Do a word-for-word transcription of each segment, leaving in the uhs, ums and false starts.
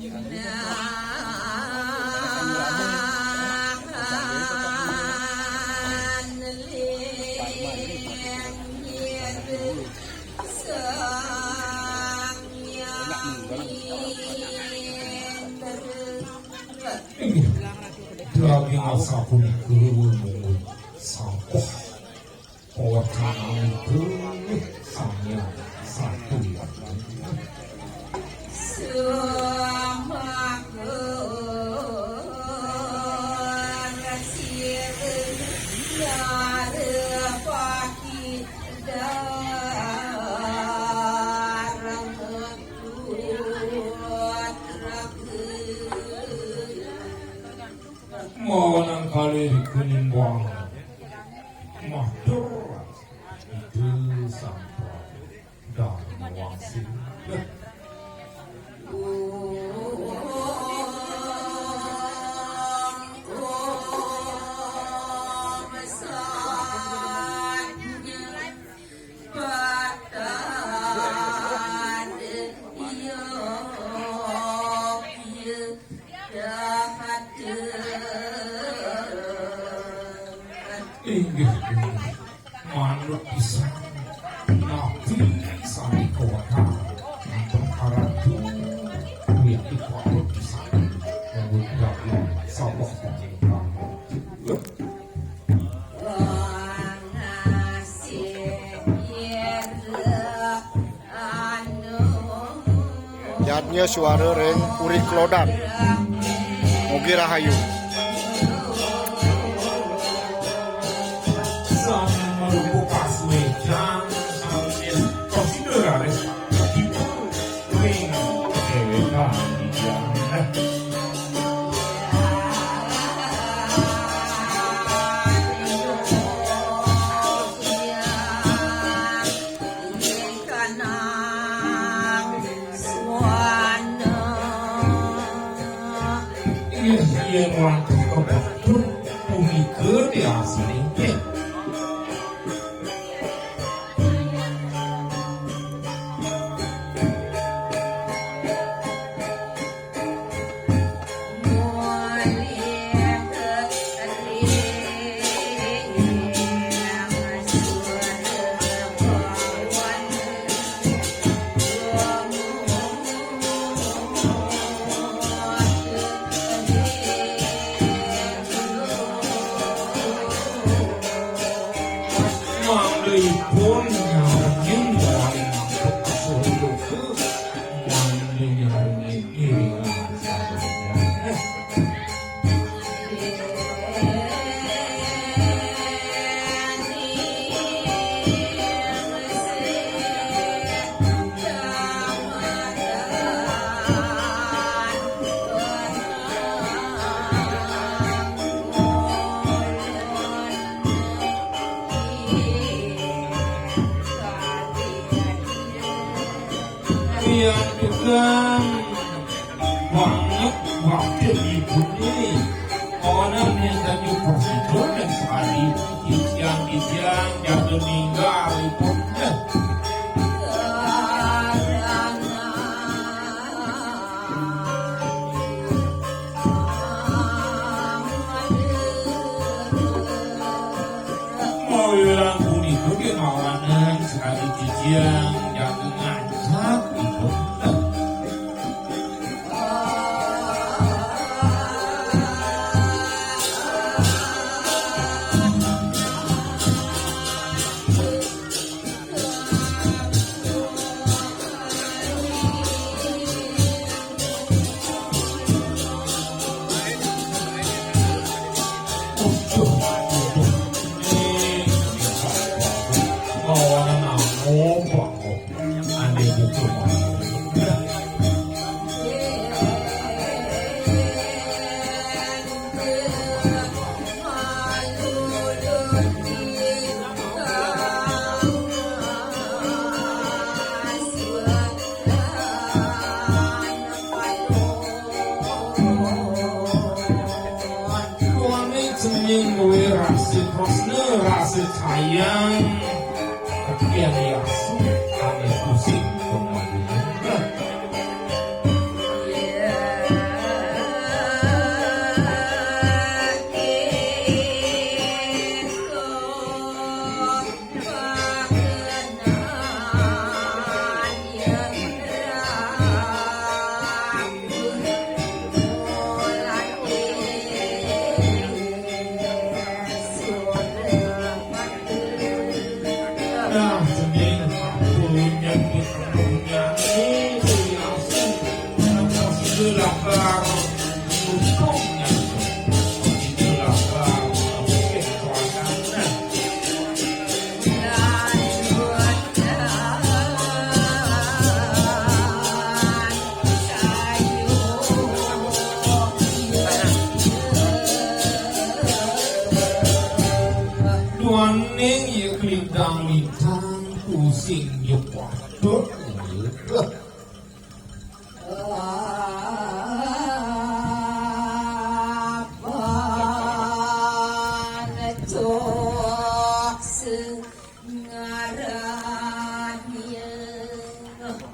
Inggih, daging sapunika mungguing sampah. Pawecananipun Sang Hyang Satya. Mawanang kalih rikunimbang. Matur Ida Sang Prabu Dharmawangsa. Inggih, inggih. Manut pisan. Nabi sami kawatah. Antuk aratu. Kuwi iki kuatut pisan. Monggo daging sampah panjenengan. Yadnya suara ring Puri Klodan. Mugi rahayu. Sang Marupa Paswejan, sang prosedur raris. Ring dewek kami. Inggih, yen wantah kebetul punika diasring nggih. Mangdaipun nyarengin wali nampek kasuluka, mangda nyarengin iringan sadaya. Tiang tukang banget wakil ibu ini. Orang yang tadi prosedur dan sekali titiang-titiang jatuh ninggal ibu. Mawilan punika kemawanan sekali titiang jaga ngajak ibu. Kuwi jeneng duwe rasa tresna, rasa sayang. Tapi ane asu, ane pusing, pemanggilan. Ing ya kelintang-lintang tusing ya patut.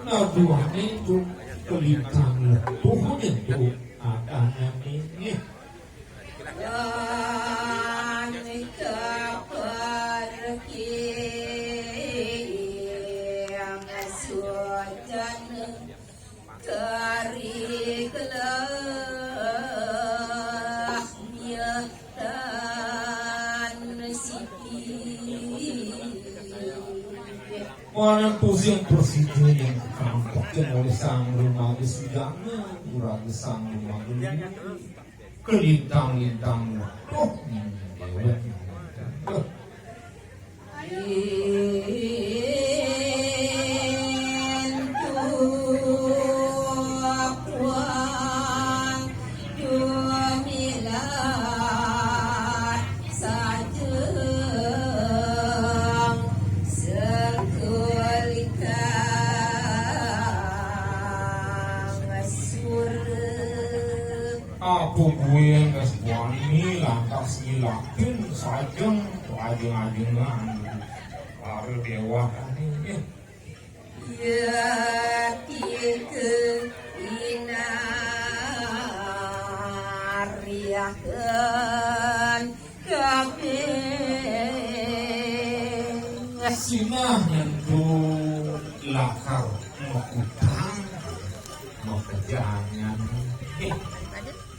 Nah, buahnya itu kelintang letuh itu adanya ini. Mana tusing presiden yang ditampakkan oleh sang remaja sujana, remaja sang remaja ini. Kelintang-lintang. Oh, ini dewek. Apa buin es buani lantas ngilapin sajeng ajeng-ajengan para dewa kami. Ya, tiga inariakan kabeh. Sinah nyentuh lakar mekut.